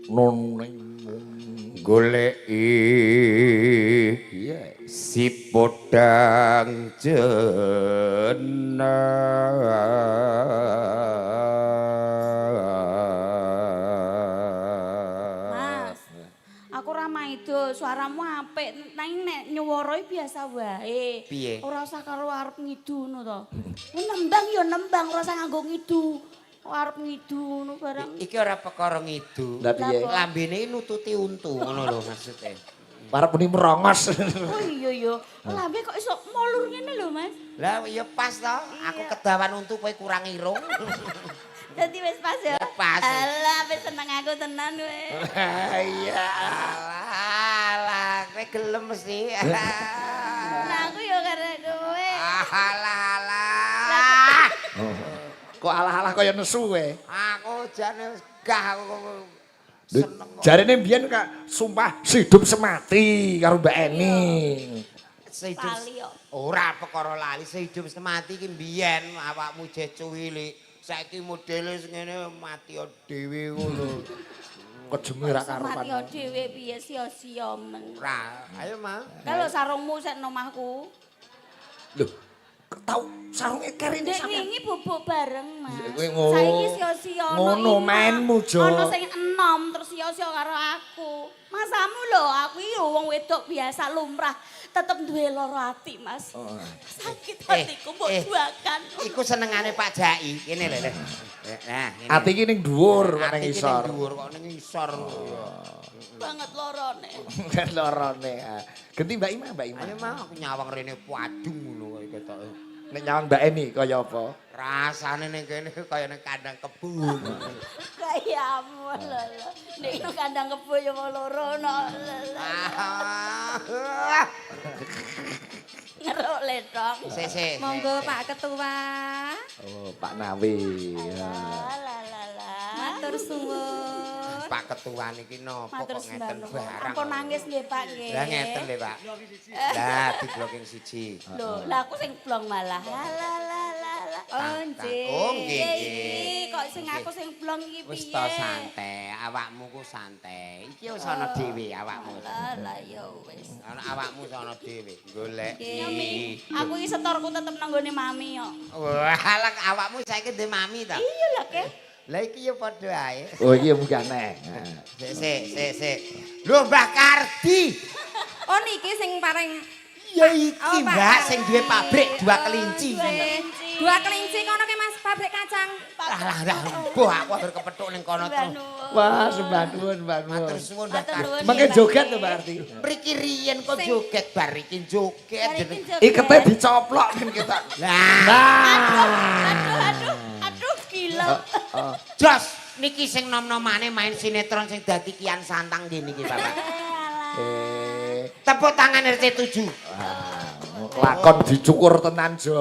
Non Goleki iya. si podang jenar. Mas. Aku ora maido, suaramu apik, nang nek nyuwara biasa wae. Piye? Ora usah karo arep ngidu ngono to. Nembang ya nembang, ora usah nganggo ngidu. Arep ngidu ngono barang. Iki ora perkara ngidu. Lah piye? Lambene nututi untu ngono lho maksude. Parep muni merongos. Oh iya ya, lambe kok iso molur ngene lho, Mas. Lah ya pas to, aku kedawan untu kowe kurang irung. Dadi wis pas ya. Pas. Alah, wis seneng aku tenan kowe. Iya. Alah, alah, kowe gelem mesti. Nah, aku ya karena kowe. Alah, alah. Kok alah-alah kaya nesu kowe. Aku jane gah aku seneng kok. Jarene mbiyen Kak, sumpah hidup semati karo Mbak Eni. Sehidup Lali kok. ora perkara lali, sehidup semati iki mbiyen awakmu jeh cuwilik. Saiki modele sing ngene mati dhewe ngono. Kejeme ra karuan. Mati dhewe piye sia-sia men. Ora, ayo ma. Kalau sarungmu sek nomahku. Lho, tau sarunge kerine Dek sampean. wingi bubuk bareng, Mas. Iya, kowe ngono. Saiki sia-sia ono Ngono ima. mainmu, Jo. Ono sing enom terus sia-sia karo aku. Masamu lho, aku iki wong wedok biasa lumrah, tetep duwe lara ati, Mas. Sakit hatiku mbok duakan. Iku senengane Pak Jai, kene lho. Nah, ngene. Ati iki ning dhuwur kok ning Ati iki isor. ning dhuwur kok ning isor. Banget lorone. Lorone. Genti Mbak Ima, Mbak Ima. Ayo mah aku nyawang rene padung ngono kaya ketoke. Nek nyawang Mbak Eni kaya apa? Rasane ning kene kaya ning kandang kebo. Kayamu lho lho. Nek nang kandang kebo ya wong loro no. Ngeruk letong. Sik sik. Monggo Pak Ketua. Oh, Pak Nawi. La la la la. Matur suwun. Pak Ketua niki napa Matur kok ngeten sembah nuwun. barang. Ampun nangis nggih Pak nggih. Lah ngeten lho Pak. Lah dibloking siji. Lho, lah aku sing blong malah. La la la la la. Oh, nggih. Oh nggih Piye nggih. iki kok sing aku sing blong iki piye? Wis to santai, awakmu ku santai. Iki wis ana dhewe awakmu. Lah lah ya wis. Ana awakmu wis ana dhewe. Golek. Ya Mi, aku iki setorku tetep nang nggone mami kok. Wah, lah awakmu saiki ndek mami ta? Iya lah ke. Lah iki ya padha ae. Oh, iki ya mungkin aneh. Sik sik sik sik. Lho Mbah Kardi. Oh niki sing paring Ya iki Oh, Pak Mbak sing duwe Kardi. pabrik dua kelinci. Nggih. Dua kelinci kono ke Mas, pabrik kacang. Lah lah lah mbuh aku hampir kepethuk ning kono terus. Wah, sembah nuwun, mbah nuwun. Matur suwun Mbah Matur Kardi. nuwun. Mengke joget to, Mbak Arti. Mriki riyen kok joget bar iki joget Bar iki jeneng. Ikete dicoplok kan kita. Lah Nah. Aduh, aduh, aduh, gila. Ilep. Jos, niki sing nom-nomane main sinetron sing dadi Kian Santang nggih niki, Bapak. Tepuk tangan RT 7. Lakon dicukur tenan, Jo.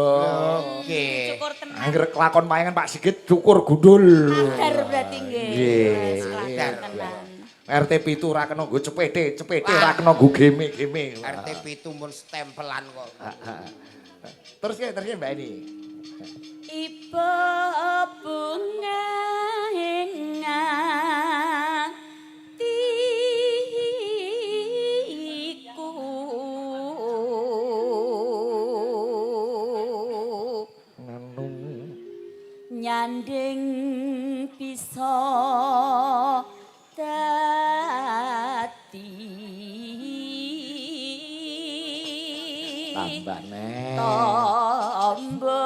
Oke. Cukur tenan. Angger lakon wayangan Pak Sigit cukur gundul. Kadar berarti nggih. Nggih. Kadar tenan. RT 7 ora kena nggo cepete, cepete ora kena nggo geme-geme. RT 7 mun stempelan kok. Terus ya, terus ya Mbak Eni. Ibu bunga ing atiku. Nganu. Nyanding bisa dadi Tambah neh. tombo.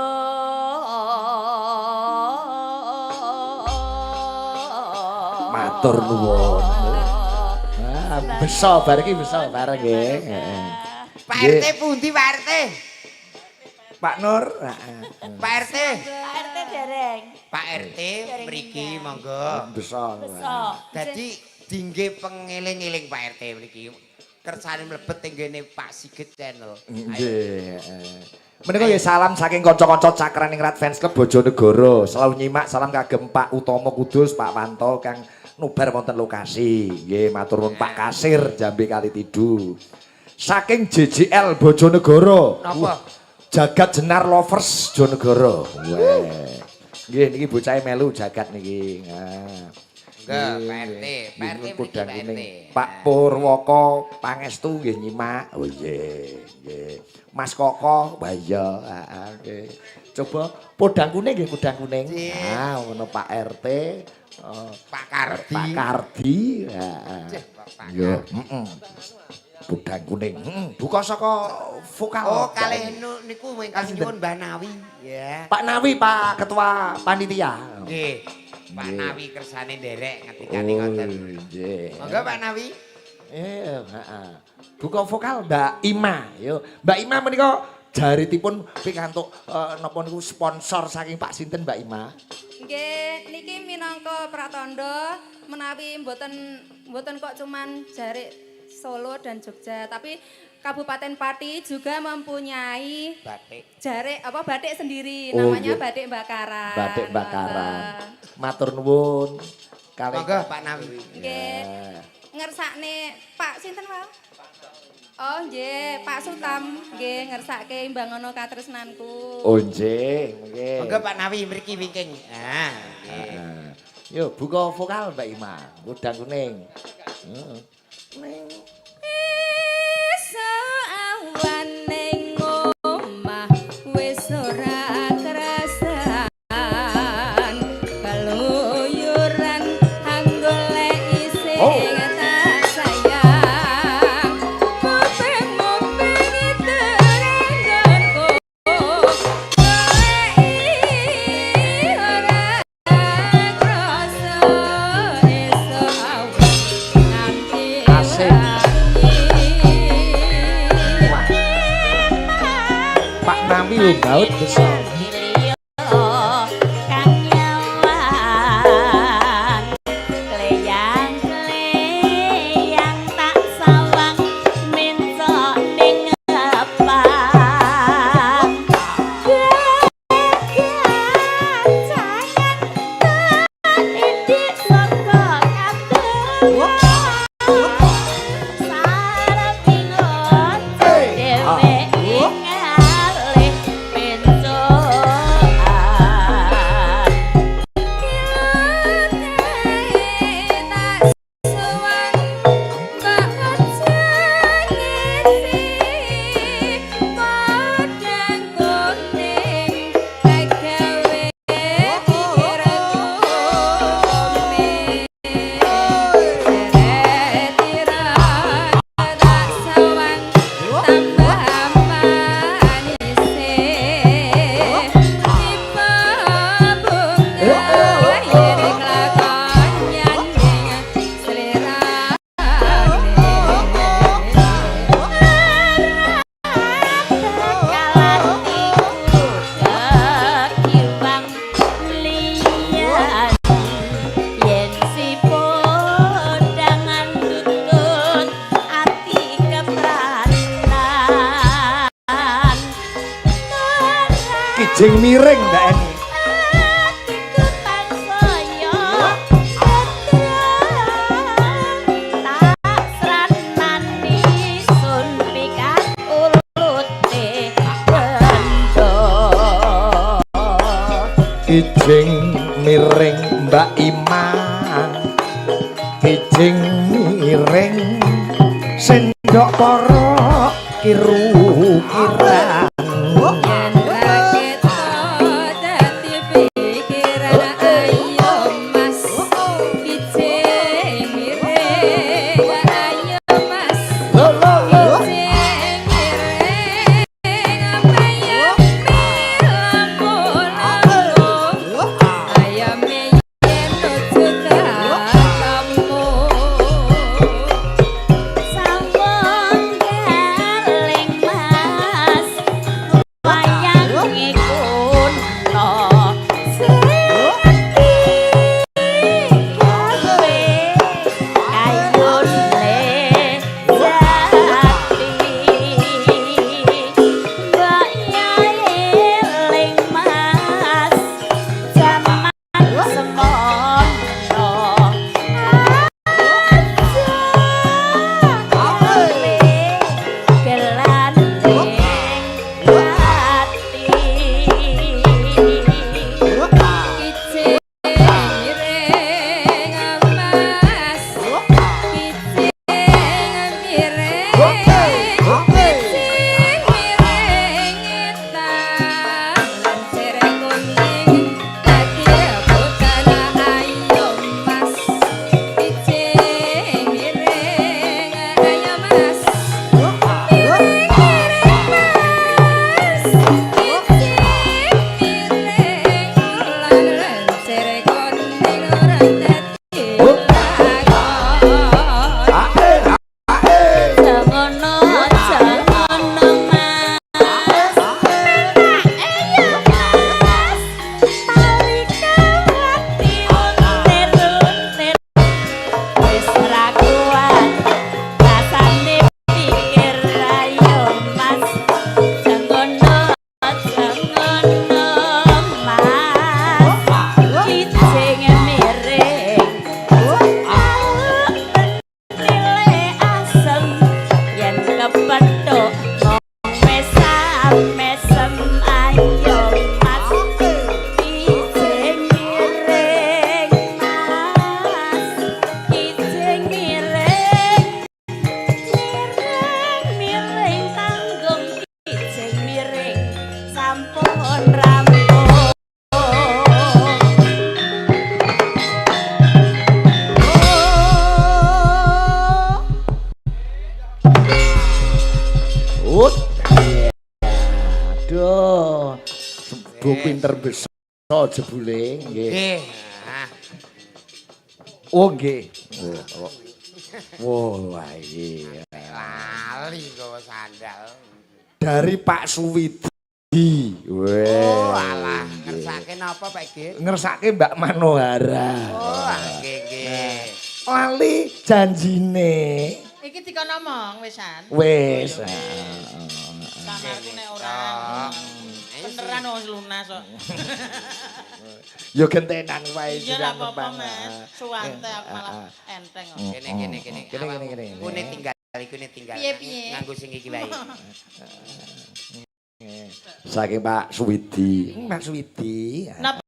Matur nuwun. Ah, beso bar iki beso bareng nggih. Heeh. Pak Nggih. RT pundi Pak RT? Pak Nur. Heeh. Pak RT. Pak RT dereng. Pak RT mriki monggo. Beso. Beso. Dadi dingge pengeling-eling Pak RT mriki. Kersane mlebet teng nggene Pak Sigit Channel. Nggih. Heeh. Menika nggih salam saking kanca-kanca Cakraningrat Fans Club Bojonegoro. Selalu nyimak salam kagem Pak Utomo Kudus, Pak Wanto kang nubar wonten lokasi. Nggih, matur nuwun Pak Kasir Jambe Kalitidu. Saking JJL Bojonegoro. Napa? Jagat Jenar Lovers Jonegoro. Weh. Nggih niki bocahe melu jagat niki. Nah. Enggak, Pak RT. Pak RT Nggih, mriki, podang Pak kuning. RT. Pak Purwoko Pangestu nggih nyimak. Oh nggih, nggih. Mas Koko, wah iya, heeh nggih. Coba podang kuning nggih, podang kuning. Nggih. Ah, ngono Pak RT, oh, Pak Kardi. Pak Kardi, heeh. Cih, Pak Yo, heeh. Podang kuning. Heeh, buka saka vokal. Oh, kalih niku ingkang Sinten? nyuwun Mbah Nawi. Ya. Pak Nawi, Pak Ketua Panitia. Nggih. Pak Nggih. Nawi kersane nderek ngetikane ngoten. nggih. Monggo Pak Nawi. Heeh. Buka vokal Mbak Ima, yo. Mbak Ima menika jaritipun pikantuk napa niku sponsor saking Pak sinten Mbak Ima? Nggih, niki minangka pratandha menawi mboten mboten kok cuman jarik Solo dan Jogja, tapi Kabupaten Pati juga mempunyai Batik. jarik apa batik sendiri Oh, namanya nggih. batik Bakaran. Batik Bakaran. Ngoten. Matur nuwun. Kalih Monggo Pak Nawi. Nggih. Ya. Ngersakne Pak sinten wae? Oh nggih, Pak Sutam nggih ngersake imbangono katresnanku. Oh nggih, nggih. Monggo Pak Nawi mriki wingking. Ah, nggih. Heeh. Yo buka vokal Mbak Ima, udang kuning. Heeh. Ning. Esuk awan ning omah wis ora krasan keluyuran anggoleki sing Oh. tak sayang mupeng-mupeng terenggonku goleki ora krasa esuk awan nganti Asik. Wah. Pak Nawi lho baut besar. Kang nyawang kleyang-kleyang tak sawang mencok ning ngepang gegajangan tak indik saka kabeh sarep ingot dhewe ngalih pencuk. Kijing miring Mbak Eni. Atiku tansaya tak sranani sun pikat ulute bendo. Kijing miring Mbak Ima. Kijing miring sendok para kiru kiran. Yen ra ketok dadi pikiran ayo Mas kijing miring ayo Mas Lo lo lo. kijing miring ayame lamun ayame yen nuju ketemu. Sampun galing Mas wayang kuno sing gawe kayune jati. Mbak eling Mas jaman semono aja gawe gelanding ati. Kijing miring Mas kijing miring kijing miring etan lencir kuning dadi rebutan ayo Mas kijing miring ayo Mas miring miring Mas kijing miring lan lencir kuning ora dadi lakon. Jangono, jangono Mas. Ayo Mas, tali kawat diuntir-untir. Wis ra kuat, rasane pikir ayo Mas. Jangono, jangono Mas. Kijing miring, pentile asem yen kepethuk mung mesam-mesem ayo Mas kijing miring Mas kijing miring miring miring tanggung kijing miring sampun rampung. Oh. Ut. Aduh. Bu pinter beso jebule nggih. Nggih. Ah, Oh nggih. Oh, oh. Wah iya. Lali gawa sandal. Dari Pak Suwidi. Weh. Oh, alah, ngersake napa Pak Git? Ngersake Mbak Manohara. Oh, nggih nggih. Lali janjine. Iki dikon omong wisan. Wis. Kamarku nek ora. Beneran wis lunas kok. Ya gentenan wae Iya lah apa-apa Mas. Suwante aku malah enteng kok. Kene kene kene. Kene, kene, kene. Kune tinggal, ikune tinggal. Piye, piye? Nganggo sing iki wae. Saking Pak Suwidi. Pak Suwidi. Napa?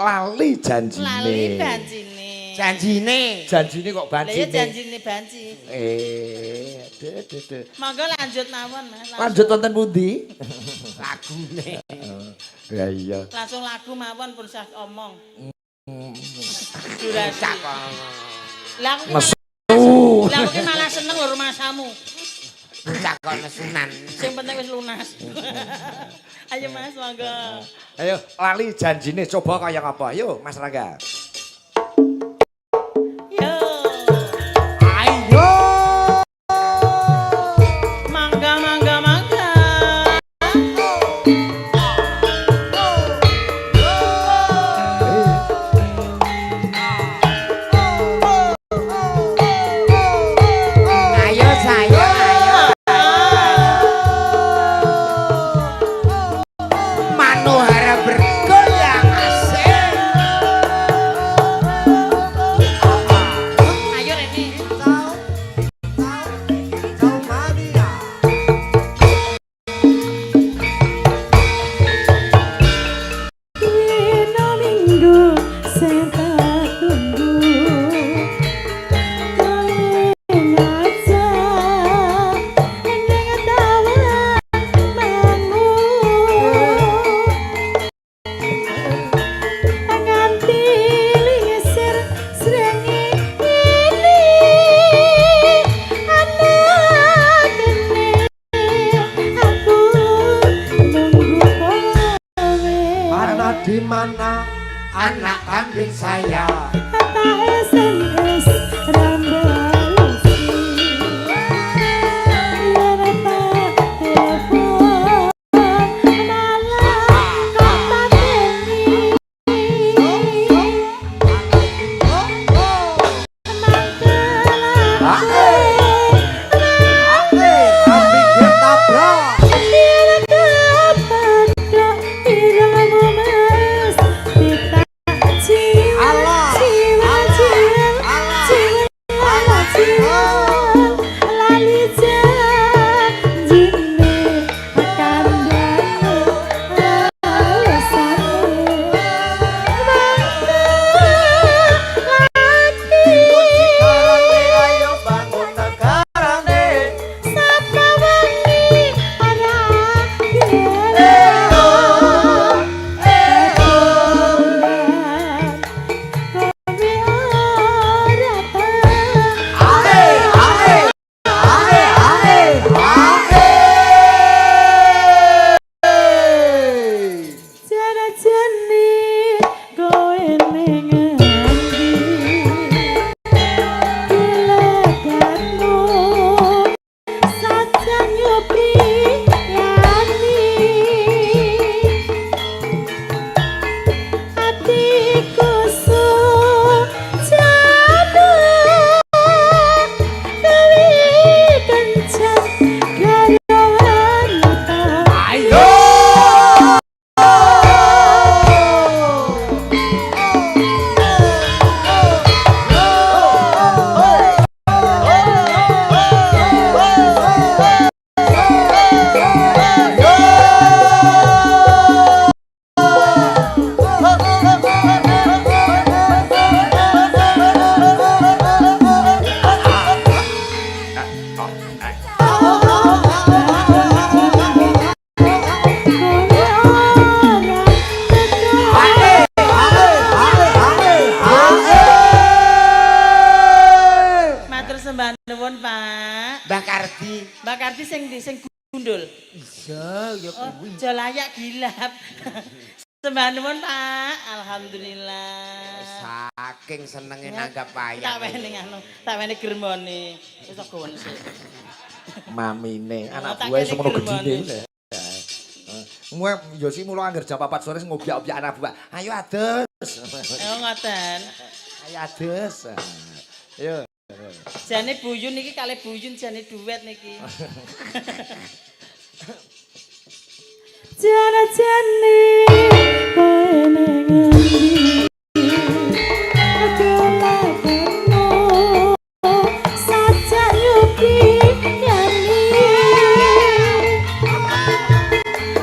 Lali janjine. Lali banjine. Janjine. Janjine kok Lah ya banjine. janjine banji. Eh, duh, duh, duh. Monggo lanjut mawon Mas. Lanjut wonten pundi? Lagune. Ya iya. Langsung lagu mawon pun sah omong. Durasi. Cak kok. Lah aku ki Nesu. malah, lah aku ki malah seneng lho rumasamu. Bocah kok nesunan. Sing penting wis lunas. Ayo Mas, monggo. Ayo lali janjine coba kaya ngapa? Ayo Mas Rangga. Yo. Ayo. Mangga mangga mangga. Ayo saya, ayo. Di mana Anak kambing saya? Tak SMS ra mbalesi. Yen tak telepon malah kok pateni. Kambing tabrak. Allah. Lali janjine kandhane alesane lati. Ayo bangun negarane. Sapa wengi ora kira. Kowe ora tau. Ae, ae, ae, ae, ae. Jane kowe ning endi? Gelagatmu sajan nyupi yani. Atiku sujana gawe kencan karo wanita. Ayo. Kowe ora teko. Ae, ae, ae, ae. Matur sembah nuwun, Pak. Mbah Kardi. Mbak Kardi sing ndi sing gundul? Iya, ya Oh, kuwi. layak gilap. Sembah nuwun, Pak. Alhamdulillah. Saking senenge nanggap wayang. Tak wene nganu, tak wene germone. Wis tak gowen sik. Mamine anak Tak buah kene semono germone. gedine. Mue yo sih mula angger jam 4 sore ngobyak-obyak anak buah. Ayo adus. Oh, ngoten. Ayo adus. Ayo. Jane buyun niki kalih buyun jane duet niki. Jane kowe ning endi? Gelagatmu sajan nyupi yani.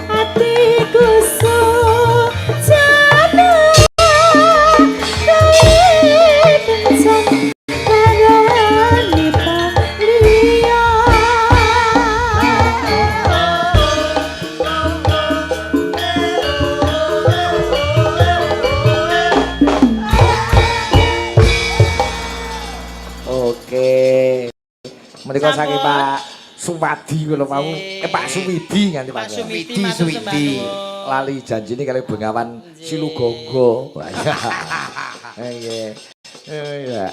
Atiku sujana gawe kencan karo wanita liya. Oke. Menika Sampun. saking Pak Suwadi kula mau. Nggih. Pak Suwidi nganti Pak Pak. Sumidi Suwidi, matur sembah Suwidi. nuwun. Lali janjine kali Bengawan Nggih. Silugonggo. Wah, iya. Nggih. Iya.